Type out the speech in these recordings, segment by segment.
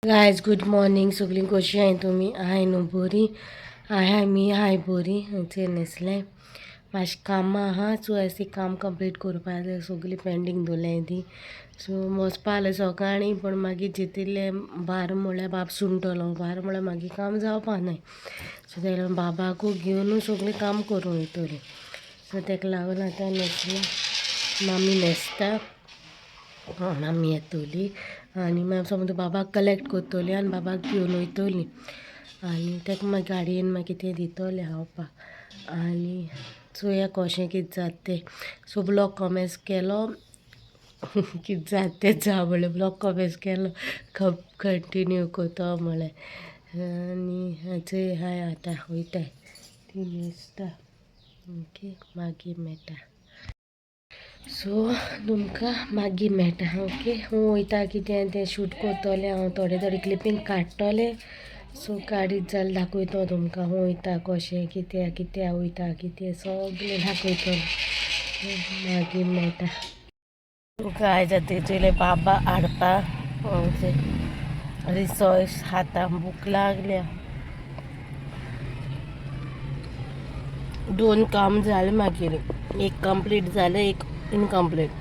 Guys good morning सगळीं कशी आहाय तुमी आहाय न्हू बरी आहाय मी आहाय बरी चेर न्हेसलें मातशें कामां आहा सो आयज ती काम कंप्लीट करपा जाय सगळीं पेंडींग दवरल्याय ती सो वचपा आसलें सकाळीं पूण मागीर जितिल्लें भार म्हळ्यार बाब सुंटलो भार म्हळ्यार मागीर काम जावपा न्हय सो तेका बाबाकू घेवन सगळें काम करूं वयतलीं सो तेका लागून आतां न्हेसलें मामी न्हेसता आमी येतली आनी मागीर समज बाबाक कलेक्ट करतली आनी बाबाक घेवन वयतली आनी तेका मागीर गाडयेन मागीर कितें दितलें खावपाक आनी चोया कशें कितें जाता तें. सो ब्लॉग कमेंस केलो कितें जाता तें जा म्हणलें ब्लॉग कमेंस केलो कंटिन्यू करता म्हणलें आनी चोय हाय आतां वयताय ती न्हेसता. ओके मागीर मेळटा. सो तुमकां मागीर मेळटा. ओके हांव वयता कितें तें शूट करतलें हांव थोडे थोडे क्लिपींग काडटलें. सो काडीत जाल्यार दाखयतो तुमकां हांव वयता कशें कित्याक कित्याक वयता कितें सगळें दाखयतलें मागीर मेळटा. तुमकां आयज आतां चोयलें बाबा हाडपा रिसोयस हातां भूक लागल्या. दोन काम जालें मागीर एक कंप्लीट जालें एक इनकम्प्लीट.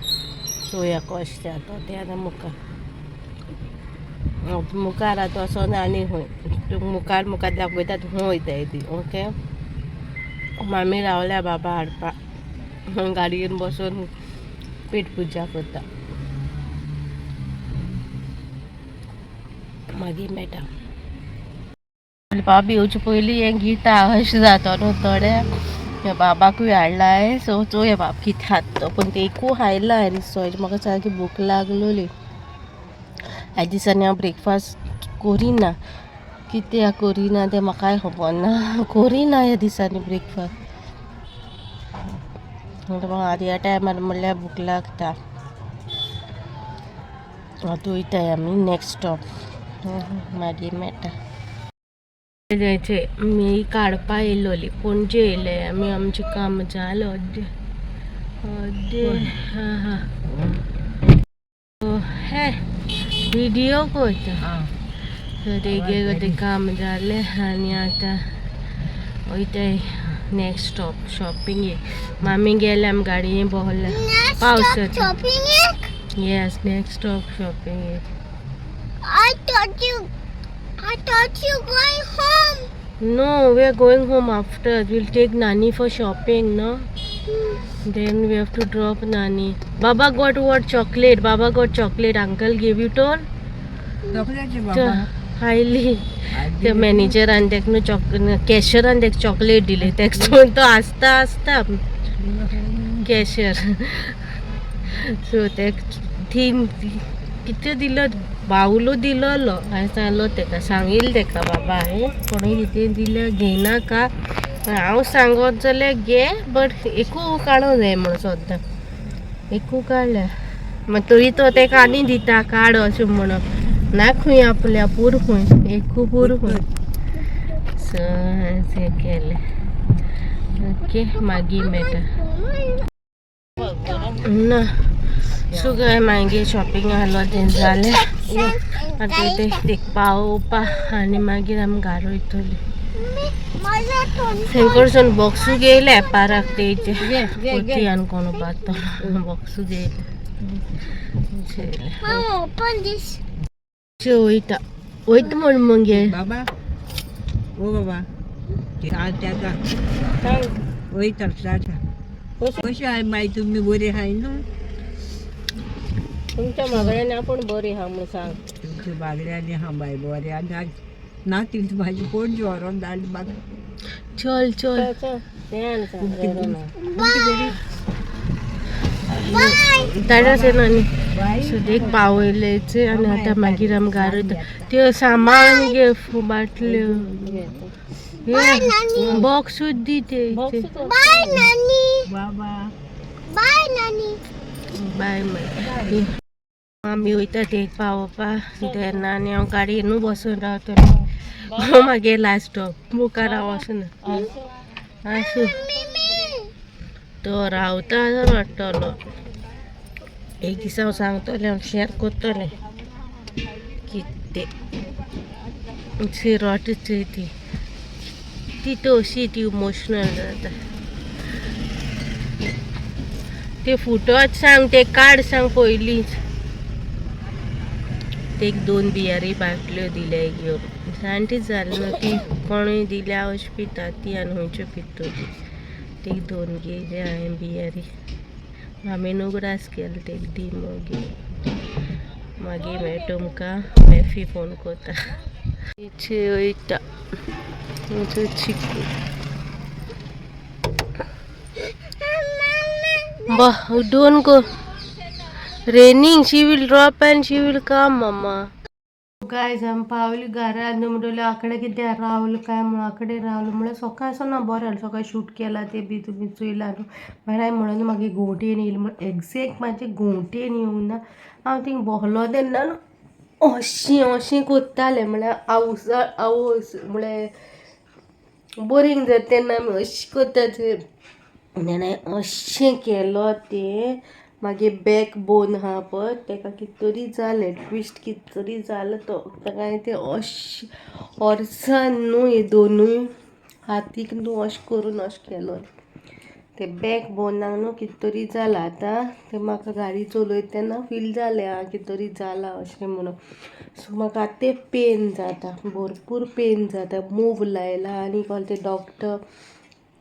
चोया कशें जाता तें आतां मुखार मुखार आतां वचोन आनी खंय तुका मुखार मुखार दाखयता खंय वयताय ती. ओके मामी रावल्या बाबा हाडपा गाडयेन बसून पेट पुजा करता मागीर मेळटा. बाबा येवचे पयलीं हें गीता अशें जाता न्हू थोडे बाबाकूय हाडलाय. सो चोया बाब कितें खाता तो पूण ते एकू हायला रिसोय म्हाका सारकी भूक लागलोली. आयज दिसांनी हांव ब्रेकफास्ट करिना कित्याक करिना तें म्हाकाय खबर ना. करिना ह्या दिसांनी ब्रेकफास्ट आतां ह्या टायमार म्हणल्यार भूक लागता. आतां वयताय आमी नेक्स्ट स्टॉप मागीर मेळटा. मी काडपा येयलोली पणजे येयले आमी आमचें काम जालें अर्दें अर्दें हां हां हे व्हिडियो करता. सो तेगे काम जालें आनी आतां वयताय नेक्स्ट स्टॉप शॉपिंगेक. मामी गेले आमी गाडयेन बसले पावस. येस नेक्स्ट स्टॉप शॉपिंगेक. I thought you going home. No, we are going home after. We'll take Nani for shopping, no? Then we have to drop Nani. Baba got what chocolate? Baba got chocolate. Uncle gave you toll? Highly त्या मॅनेजरान तेका न्हू chalk कॅशरान तेका chocolate दिले तेका तो आसता आसता कॅशर. So तेका तीन कितें दिलो बावलो दिलोलो हांवें सांगलो तेका सांगिल्लें तेका बाबा हांवें कोणूय कितें दिल्यार घेयनाका हांव सांगत जाल्यार घे बट एकू काडूंक जाय म्हूण सद्दां एकू काडल्या मागीर तरी तो तेका आनी दिता काड अशें म्हणून ना खंय आपल्या पूर खंय एकू पूर खंय. सो अशें केलें. ओके मागीर मेळटा. ना सो काय मागीर शॉपिंग आहलो तें जालें आतां ते पावोवपा आनी मागीर आमी घरा वयतलीं. थंयकडसून बॉक्सू घेयले पाराक तेचे पोती आनी कोण पातो बॉक्सू घेयले. वयता वयता म्हण मगे बाबा ओ बाबा वयता कशें आहाय मागीर तुमी बरी आहाय न्हू? तुमच्या मागण्यांनी आपूण बरी आहा म्हूण सांग. तुमच्या बागड्यांनी आहा बाय बरें आनी ना तितू भाजी कोण व्हरोन धाडली म्हाका. चल चल टाटा नानी. सो देख पावयलेचे आनी आतां मागीर आमी घरा वयता. त्यो सामान घे बाटल्यो बॉक्सूच दी ते. बाय नानी. बाबा बाय नानी. बाय मागीर आमी वयता ते पावोवपा तेन्ना आनी हांव गाडयेनू बसून रावतलें. मागीर लास्ट स्टॉप मुखार हांव वचना. आसूं तो रावता वाडटलो एक दीस हांव सांगतलें हांव शेअर करतलें कितें ते सिरोटच चोय ती ती तशी ती इमोशनल जाता. ते फुटत सांग, ते काड सांग पयलींच. ते एक दोन बियारी बाटल्यो दिल्या घेवन, जाणटी जाली न्हू ती, कोणूय दिल्या अशें पिता ती आनी खंयच्यो पितली. ते दोन घेयले हांवें बियारी, मामीन उगडास केलो ते दी मागीर. मागीर मागीर तुमकां मेफी फोन करता. वयता चिकू. Don't go. Raining, she will drop and she will come, mama. Guys, आमी पावली घरा. म्हणटले आकडे कित्याक रावलो काय म्हणून आकडे रावलो म्हळ्यार सकाळ ना बरें जालें. सकाळी शूट केला ते बी तुमी चोयला न्हू. मागीर हांवें म्हणून मागीर घुंवटेन येयली म्हण एग्जॅक्ट म्हाजे घुंवटेन येवना. हांव थिंग बसलो तेन्ना न्हू अशें अशें कोत्तालें, म्हळ्यार आवसा आवस म्हळ्यार बोरींग जाता तेन्ना आमी अशें करता. तेन्ना अशें केलो तें मागीर बॅक बोन आहा पळय तेका कितें तरी जालें, ट्विस्ट कितें तरी जालो तो. ताका हांवें तें अशें ऑर्सान न्हू हे दोनूय हातीक न्हू अशें करून अशें केलो ते बॅक बोनाक न्हू कितें तरी जालां. आतां तें म्हाका गाडी चलयता तेन्ना फील जालें आं कितें तरी जालां अशें म्हणून. सो म्हाका आतां तें पेन जाता, भरपूर पेन जाता. मूव लायला आनी कोण ते डॉक्टर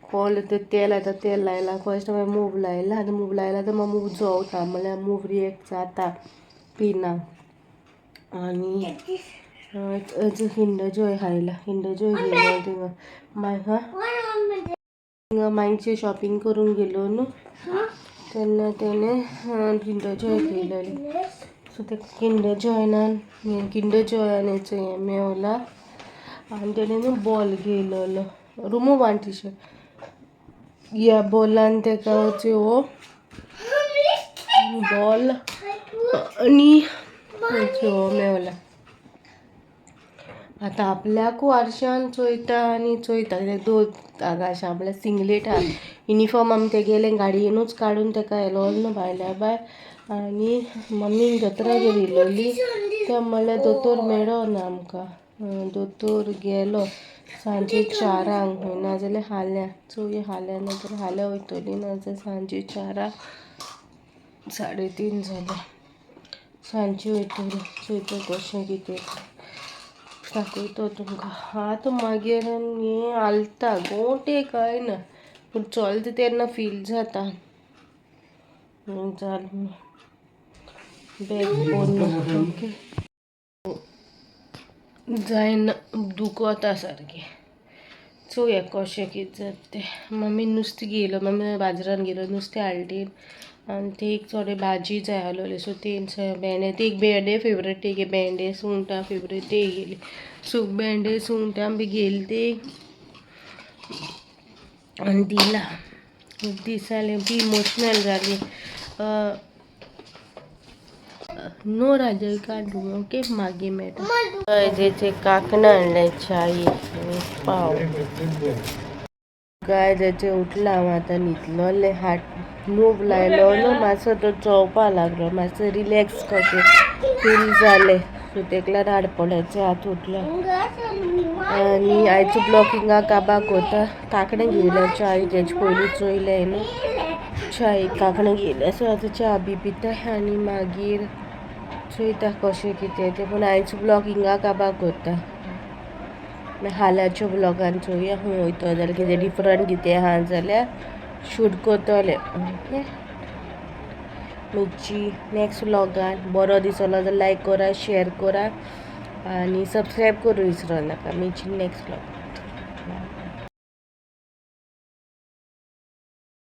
कोण तें तेल आतां तेल लायलां, फर्स्ट हांवें मूव लायला आनी मूव लायला तर म्हाका मूव जोवता, म्हणल्यार मूव रिएक्ट जाता पेनाक. आनी किंडर जॉय खायला, किंडर जॉय घेयलो थिंगा. मागीर थिंगा मांयचे शॉपिंग करूंक गेलो न्हू तेन्ना तेणें किंडर जॉय घेयलेली. सो ते किंडर जॉयनान किंडर जॉयान हें मेवला आनी तेणें न्हू बॉल घेयलेलो, रिमूव वन टी शर्ट. ह्या बॉलान तेका हो बॉल आनी हो मेवला. आतां आपल्याकू आरशान चोयता आनी चोयता कित्याक दोन आगाशा म्हळ्यार सिंगलेट आहा. युनिफॉर्म आमी तेगेले गाडयेनूच काडून तेका येलो न्हू भायल्या भायर. आनी मम्मीन दोतोरागेर येयलोली ते म्हणल्यार दोतोर मेळो ना आमकां. दोतोर गेलो सांजे 4 खंय, नाजाल्यार हाल्या चोवया. हाल्या नाजाल्यार हाल्या वयतली, नाजाल्यार सांजे 4 , 3:30 जाल्या, सांजे वयतली. चोयता कशें कितें, दाखयतो तुमकां. आतां मागीर हें हालता, गोंटे कांय ना, पूण चलता तेन्ना फील जाता जालें बॅक बोन. ओके जायना, दुखता सारकें. चोवया कशें कितें जाता तें. मम्मी नुस्तें घेयलो, मम्मी बाजारान गेलो, नुस्तें हाडली आनी ती एक थोडी भाजी जाय आसलोली. सो ती भेंडे, ती एक भेंडे फेवरेट, तेगे भेंडे सुंगटां फेवरेट, ते घेयली. सो भेंडे सुंगटां बी घेयली ती आनी दिला दिसालें. ती इमोशनल जाली. नो राजा, काडू. ओके, मागीर मेळटा. जेचे कांकणां हाडलें, च्याये आनी पाव. गाय जाचे उठला हांव आतां, न्हिदलोलें. हात मूव लायलो न्हू मातसो, तो चोवपा लागलो, मातसो रिलॅक्स कशें फील जालें. सो तेका लागून आडपड्याचें हात उठला. आनी आयचो ब्लॉग हिंगा काबार कोता. कांकणां घेयल्या, च्याय तेजे पयलीं चोयलें न्हू, च्याय कांकणां घेयल्या. सो आतां च्या बी पिता आनी मागीर चोयता कशें कितें तें. पूण आयचो ब्लॉग हिंगा काबार कोत्ता. मागीर हाल्याच्या ब्लॉगान चोवया, खंय वयतो जाल्यार, कितें डिफरंट कितें आहा जाल्यार शूट करतलें. ओके, मेळची नेक्स्ट व्लॉगान. बरो दिसलो जाल्यार लायक करा, शेअर करा आनी सबस्क्रायब करूं विसरो नाका. मेळची नेक्स्ट व्लॉगान.